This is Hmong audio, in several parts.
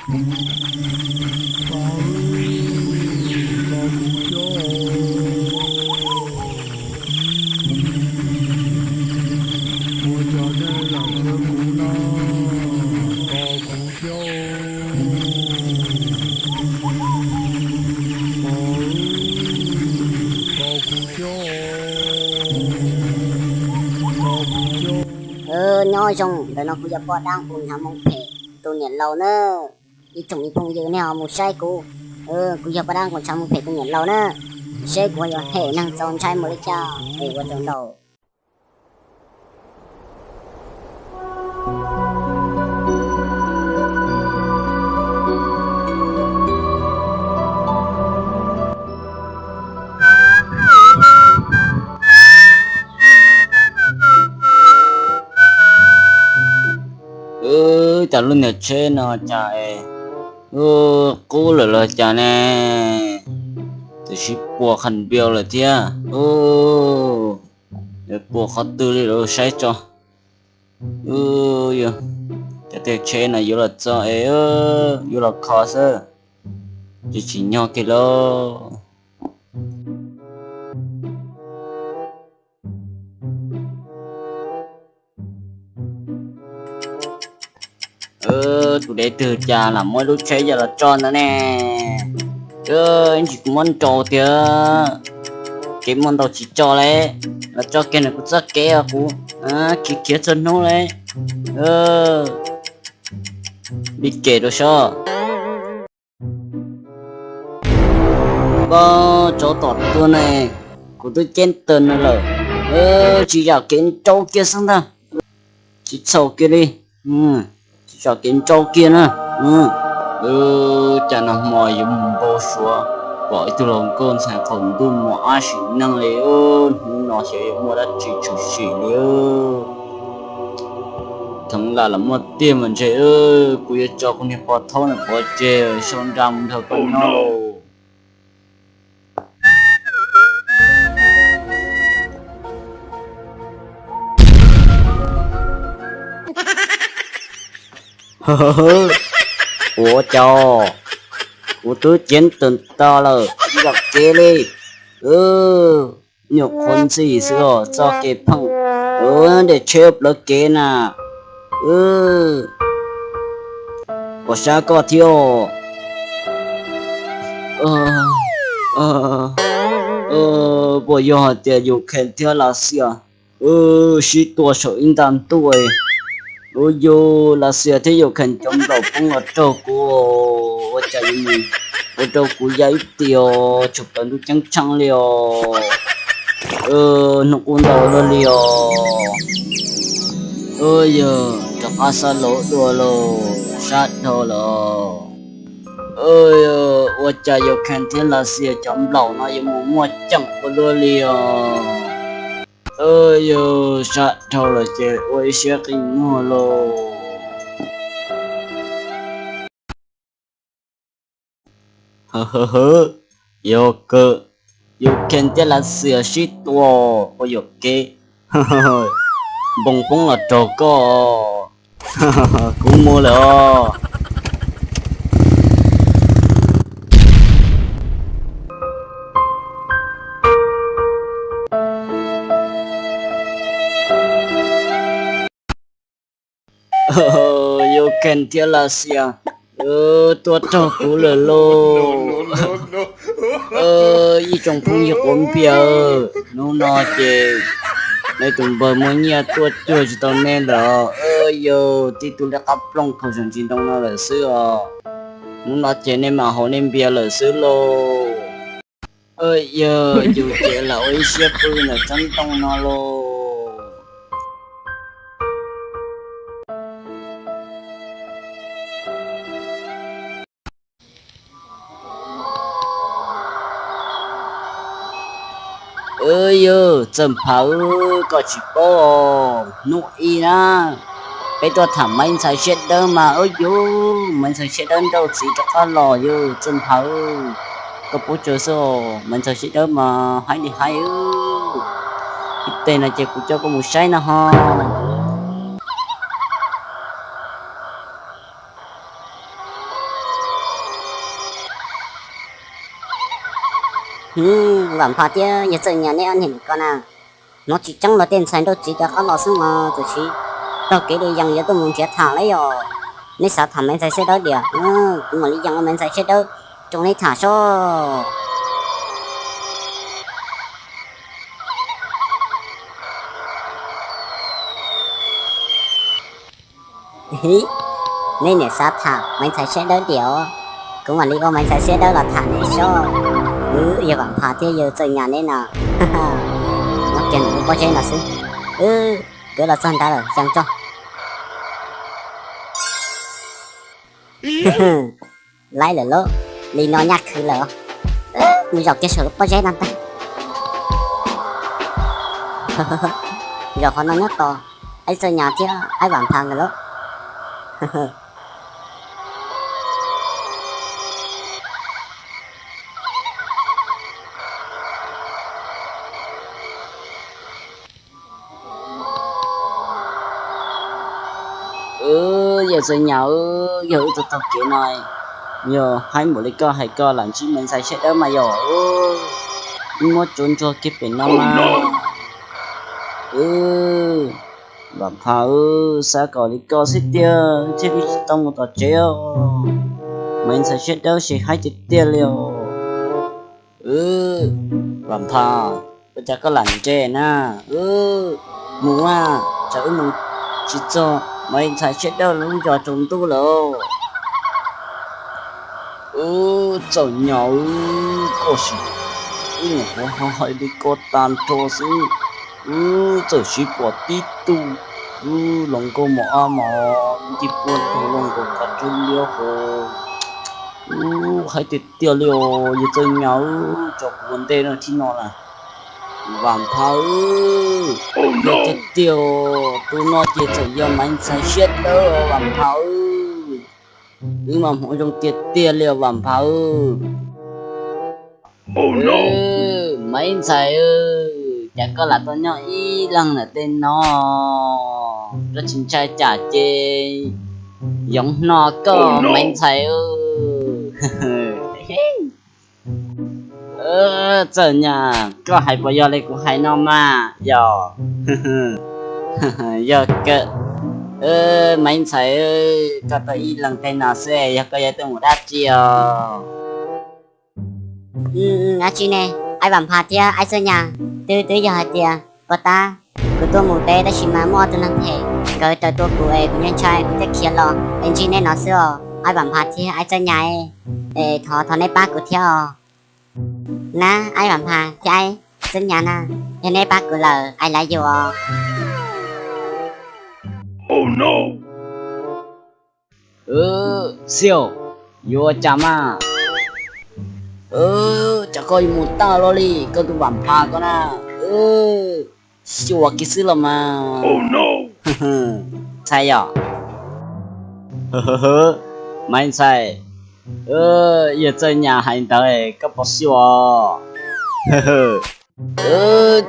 Tos kuv coj. Ua cas nej lam cia kuv na? Tos kuv coj. Tos, tos kuv coj. Tos kuv coj. Nyob zoo, ntawm no kuv yog poj dab Nqus Ntshav Moo Phem tus niam laus na. Ib tsoom ib phooj ywg nej ho mus saib kuv, kuv yog poj dab Nqus Ntshav Moo Phem tus niam laus na. Seb kuv yuav hem neeg txaus ntshai mus li cas es ua tsaug ntau. Cas lub niag tsheb no cas es qub lawm los cas ne? Twb sib puas qhov npias lawm thiab. Puas qhov twg li los saib tso. Cov tej tsheb no yuav los txog es yuav los kho xwb, tsis tsim nyog kiag lauj. Tus dev twg cas lam muab lub tsheb coj los tso ntawd ne? Ib ntsis kuv muab nrau tiag, kev muaj ntau tsis tso li, los tso kiag ntawm kuv txoj kev os, kuv khiav khiav txhua hnub li. Li ces rau sab. Pab tsov tom tuaj ne, kuv twb ceeb tag no lawm, tsis zam kev nrau kiag xwb ntag. Tsis txhaum kiag li, tsis zam kev nrau kiag na. Cas nag hmo yuav mus npau suav pom ib tug hluas nkauj ntxhais qaum ntuj mus ab sim neej li, hnub no xyov yuav muaj dab tsi tshwm sim li. Theev lam los muaj tiag mas ntshe kuv yuav tso kuv niag pov thaub no pov tseg sau nra mus nrog koj nyob lauj. Ua cas kuv twb ceeb tag lawm, tsis zam kev li. Nyuam qhuav ntxim xwb os, txoj kev pheej, dej tsheb plawv kev na. Ua sab koj thiab os. Puas yog hais tias Ukraine thiab Lav Xias sib tua saum ib nta ntuj, ua yog Lav Xias thiab Ukraine cov nplaum poob los raug kuv, ua cas yuav mus ua rau kuv ya ib tios tshum plaws ntuj ceeb tsheej li os. Hnub qub ntau luaj li os. Yog rov qab xa laus dua lauj, sab dhau lawm. Ua cas Ukraine thiab Lav Xias cov nplaum no yuav mus muaj ceem ua luaj li os. Yog sab dhau lawm ces ua ib siab qi muag lauj. Yog kawg, Ukraine thiab Lav Xias sib tua ua yuam kev, npoo poob los raug koj, kuv mus lawm os. Ukraine thiab Lav Xias tuaj raug kuv lawm lauj. Ib tsoom phooj ywg quav npias, hnub no ces nej tus npawg muaj nyiaj tuaj cuag tsis tau nej lawm. Yog tib tug liab qab plooj khaus zeeg ntsis ntoo no lawm xwb os. Hnub no ces nej mam haus nej npias lawm xwb lauj. Yog yus ces lam ua ib siab pw ntawm tsob ntoo no lauj. Yog Txawj Nphawv, koj tsis paub os, hnub ib na peb tuaj tham Maiv Ntxhais Siab Dawb mas, yog Maiv Ntxhais Siab Dawb nrauj txiv rov qab los yog Txawj Nphawv. Koj paub tsawg xwb os, Maiv Ntxhais Siab Dawb mas haib li haib. Ib teg no ces kuv coj koj mus saib no ho. Vam Phas thiab yawg Txawj Nyas, neb ob niag nim ko na, hnov tsis tseeb los tej ntxhais nraug txiv cov qab los xwb mas, tab sis taug kev li yees yuav tuaj mus nrhiav tham lawm yog. Neb xav tham Maiv Ntxhais Siab Dawb diam, kuv mam li yees ua Maiv Ntxhais Siab Dawb rau neb tham sob. Neb niam xav tham Maiv Ntxhais Siab Dawb diam, kuv mam li ua Maiv Ntxhais Siab Dawb los tham neb sob. Yog Vam Phas thiab yawg Txawj Nyas neb no, nyob kiag ntawm lub pob zeb no xwb. Wb los txog ntawd lawm, yees tso. Laib lawm lauj, li no nyaj khwv lawm. Mus zaum kiag saum lub pob zeb no ntag. Zaum qhov no nyob tos Aib Txawj Nyas thiab Aib Vam Phas nkawd lauj. Yawg Txawj Nyas, yog wb taug taug kev no, yog haib npaum li koj hais koj lam ntsib Maiv Ntxhais Siab Dawb mas yog, wb muab tsuav ntsuag kiag pem no mas. Vam Phas, xav kom li ko xwb tiag thiaj li tsis tau mus tom tsev os. Maiv Ntxhais Siab Dawb ces haib tiag tiag li os. Vam Phas, ua cas koj lam nres na? Mus a, tsam wb mus tsis txog Maiv Ntxhais Siab Dawb lub zos tsaus ntuj lawm. Txawj Nyas, koj sim, wb nyuam qhuav ho hais li ko tag nrho xwb, wb txawm siv pom tib tug, wb hluas nkauj mos ab mos, ncej puab ntug, hluas nkauj kab tsawb liab hos. Wb haib tiag tiag li os, yawg Txawj Nyas, tso kuv ua ntej no thiab no na. Vam Phas, yog tiag tiag, tus no ces txawm yog Maiv Ntxhais Siab Dawb, Vam Phas. Wb mas hmoov zoo tiag tiag li os Vam Phas. Maiv Ntxhais, cas koj lam tau nyob ib leeg ntawm tej no, koj tsis ntshai tsam ces yoov hno koj Maiv Ntxhais. Txawj Nyas, koj hais puas yog li kuv hais no mas yog? Yog kawg. Maiv Ntxhais, koj tau ib leeg tej no xwb yog koj yuav tuaj mus dab tsi os? Dab tsi ne, Aib Vam Phas thiab Aib Txawj Nyas, twb twb yog hais tias puas tab kuv tuaj mus teb tab sis mas muaj ob tug neeg phem nkawd raws tua kuv es kuv ntshai ntshai kuv thiaj khiav los es ntsib neb no xwb os Aib Vam Phas thiab Aib Txawj Nyas. Es thov thov neb pab kuv thiab os. Nab Aib Vam Phas thiab Aib Txawj Nyas na, yog neb pab kuv lawm I love you os. Xiaus, yuav ua cas mas? Cas koj yuav mus tag los li, koj tus Vam Phas ko na, xyuas kiag xwb los mas. Ntxhais yom? Maiv Ntxhais, yog Txawj Nyas hais ntawd koj puas xyuas?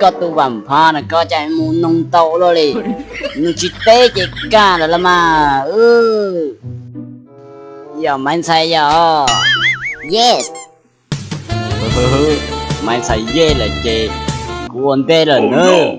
Koj tus Vam Phas no koj cas mus noog ntau luaj li, nws tsis teb ces kaj lawm los mas. Yog Maiv Ntxhais yog? Yes. Maiv Ntxhais yes lawm ces kuv ua ntej lawm nawb.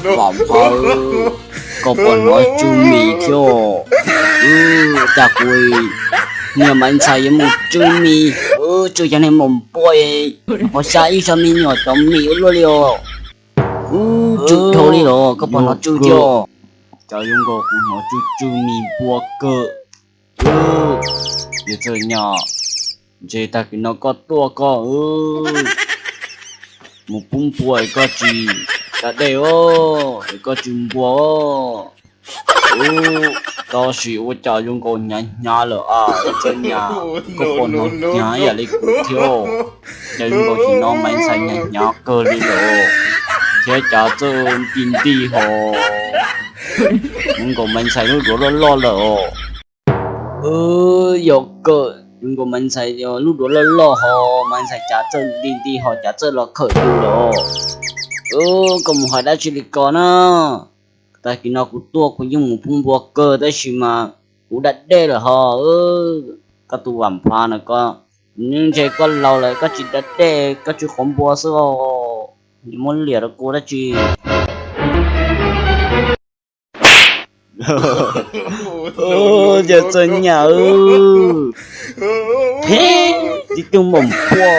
Vam Phas, koj puas hnov tsw mis thiab? Cas kuv niag Maiv Ntxhais yuav mus tsw mis, tsw cov niag maum npua, ho xya ib zag me nyuam cov mis ua luaj li os. Tsw dhau li los koj puas hnov tsw thiab? Cas zoo nkaus kuv hnov tsw tsw mis npua kawg. Yawg Txawj Nyas, ntshe tag kis no koj tuaj koj mus pub npua es koj tsis da dej os, es koj tsw npua os. Tab sis ua cas zoo nkaus hnyav hnyav lawm a, Yawg Txawj Nyas, koj puas hnov hnyav ib yam li kuv thiab? Zoo nkaus sim no Maiv Ntxhais hnyav hnyav kawg li lawm, thiab cav txawj nti nti ho. Zoo nkaus Maiv Ntxhais lub duav loj loj lawm os. Yog kawg, zoo nkaus Maiv Ntxhais lub duav loj loj ho, Maiv Ntxhais cav txawj nti nti ho, cav txawj los khawm yus lawm. Koj mus hais dab tsi li ko na? Tag kis no kuv tuaj kuv yeej mus pub npua kawg tab sis mas kuv da dej lawm ho. Koj tus vam phav na koj, ntshe koj laus lawm koj tsis da dej, koj tsis qhuav npua xwb os. Muab liam rau kuv dab tsi? Ces txawj nyam, phem tib tug maum npua,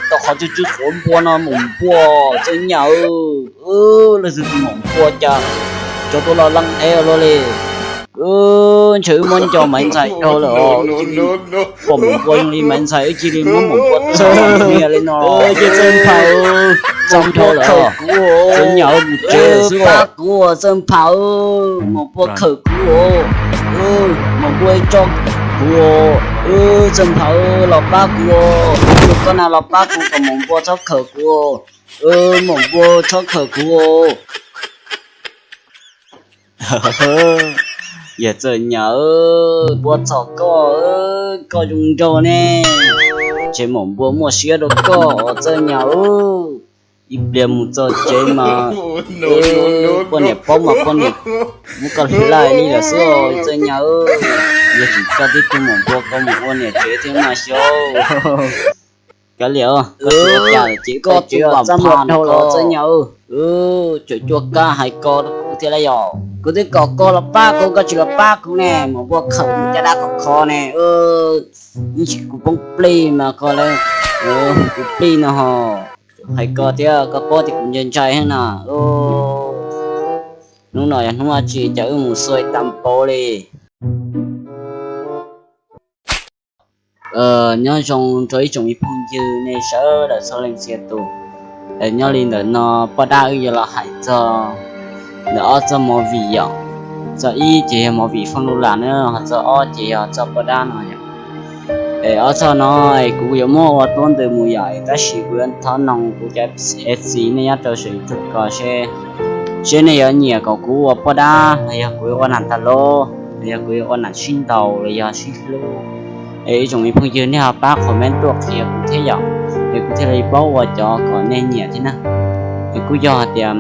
tau qhov twg tsis qhuav npua no maum npua, txawj nyam. Leej twg tus maum npua cas tso tuaj loj leej ev luaj li. Ntshe wb muab nco Maiv Ntxhais dhau lawm os. Pom maum npua zoo li Maiv Ntxhais wb cia li muab maum npua txog niam li no. Ces txawj nphaw, txawj nphaw lawm, txawj nyam mus tsev xwb. Pab kuv, txawj nphaw, maum npua khawm kuv. Maum npua tso kuv, txawj nphaw los pab kuv, koj na los pab kuv kom maum npua txhob khawm kuv. Maum npua txhob khawm kuv. Yog txawj nyam, npua txhom koj, koj zoo nraug ne. Ces maum npua muaj siab rau koj txawj nyam. Ib pliag mus txog tsev mas poj niam paub mas poj niam muab koj hlais li lawm xwb txawj nyam. Yog tsis coj tib tug maum npua koj mus ua niam tsev thiab mas xyov. Kav liam, koj tsis ua cas ces koj tsis ua txaj muag dhau los txawj nyam. Tseem cua kab hais ko kuv thiab lauj yom. Kuv twb kom koj los pab kuv koj tsis los pab kuv ne, maum npua khawm kuv caj dab khov kho ne. Ib ntsis kuv poob plig mas koj lawv hu kuv plig no ho. Hais ko thiab koj paub tias kuv ntshai ntshai heev na. Hnub no yog hnub dab tsi cas wb mus xuav tag npaum li. Nyob zoo rau ib tsoom me phooj ywg nej sawv daws txhua leej txhia tus. Nyob li ntawm no poj dab wb yuav los hais txog ntawm ob txoj movie yom. Txoj ib ces yog movie Fooj Lub Lam na, ho txoj ob ces yog txoj poj dab no yom. Es ob txoj no es kuv yuav muab ua tuab ntws mus yom, es tab sis kuv yuav thov noog kuv cov F C nej nyob rau saum YouTube ko seb, seb nej yuav nyiam kom kuv ua poj dab los yog kuv yuav ua nam tag lub los yog kuv yuav ua nam sib ntaus los yog sib hlub. Es ib tsoom me phooj ywg nej ho pab comment tuaj qhia kuv thiab yom, es kuv thiaj li paub ua cov kom nej nyiam thiab na. Es kuj yog hais tias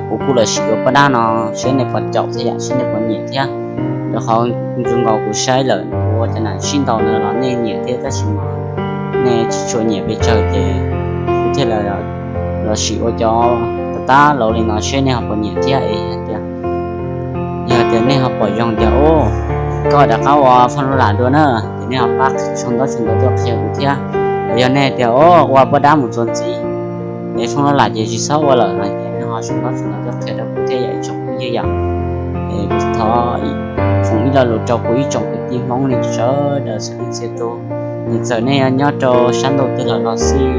kuv kuj los sim ua poj dab no seb nej puas caum thiab yom, seb nej puas nyiam thiab. Rau qhov zoo nkaus kuv saib lawm kuv ua cov nam sib ntaus no los nej nyiam thiab tab sis mas nej tsis tshua nyiam pes tsawg ces kuv thiaj li los sim ua cov tab tab laus li no seb nej ho puas nyiam thiab. Es yog tias, yog tias nej ho pom zoo tias, o, koj rov qab ua Fooj Lub Lam dua na, ces nej ho pab sau ntaub sau ntawv tuaj qhia kuv thiab. Los yog nej tias, o, ua poj dab mus txuas ntxiv, es Fooj Lub Lam ces tsis txhob ua lawm no ces nej ho sau ntaub sau ntawv tuaj qhia rau kuv thiab yom ib tsoom phooj ywg yom. Es kuv thov foom ib lo lus rau kuv ib tsoom kwv tij Hmoob nej sawv daws txhua leej txhia tus, nws txawm nej yuav nyob rau sab ntuj twg los los xij,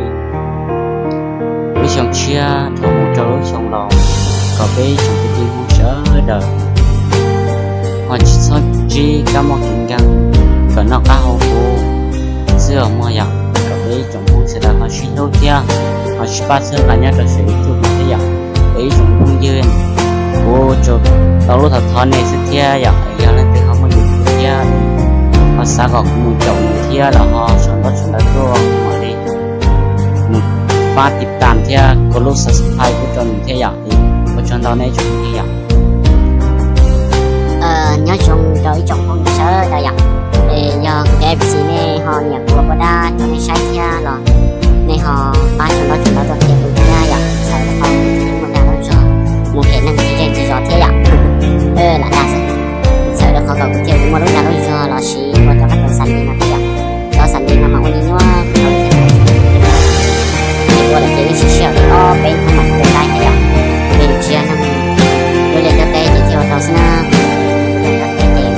lub xyoo tshiab dhau mus rau lub xyoo laus, kom peb ib tsoom kwv tij Hmoob sawv daws ho tsis txhob ntsib kab mob kev nkeeg, kom noj qab haus huv xwb os mog yom. Kom peb ib tsoom Hmoob sawv daws ho sib hlub thiab ho sib pab txhawb nqa nyob rau saum YouTube no thiab yom. Es ib tsoom phooj ywg, kuv tsuas tau lub thov thov nej xwb thiab yom, yog leej twg ho muaj YouTube thiab ho xav kom kuv mus caum nws thiab los ho sau ntaub sau ntawv tuaj mam li mus pab tiv tam thiab kov lub subscribe pub rau nws thiab yom. Ua tsaug ntau nej ib tsoom phooj ywg yom. Nyob zoo rau ib tsoom phooj ywg sawv daws yom. Es yog kuv cov F C nej ho nyiam kuv ua poj dab rau nej saib thiab los nej ho pab sau ntaub sau ntawv tuaj qhia kuv thiab yom, txhawm rau qhov kuv muaj dag lub zog, mus phem neeg tsis zej tsis zos thiab yom. Lam dag xwb, txhawm rau qhov kom kuv thiaj li muaj lub dag lub zog los sis ua cov kab tau xav li no thiab yom. Cov xav li no mas ua li nyuaj kuv tau li thiab. Ces ua lawm ces yeej sib sij hawm li ob peb hnub mam li tau thiab yom. Vim tsis yog neeg lub liaj ntiaj teb ces thiaj ua tau xwb na. Lub liaj ntiaj teb ces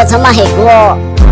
Txhob maj hem kuv.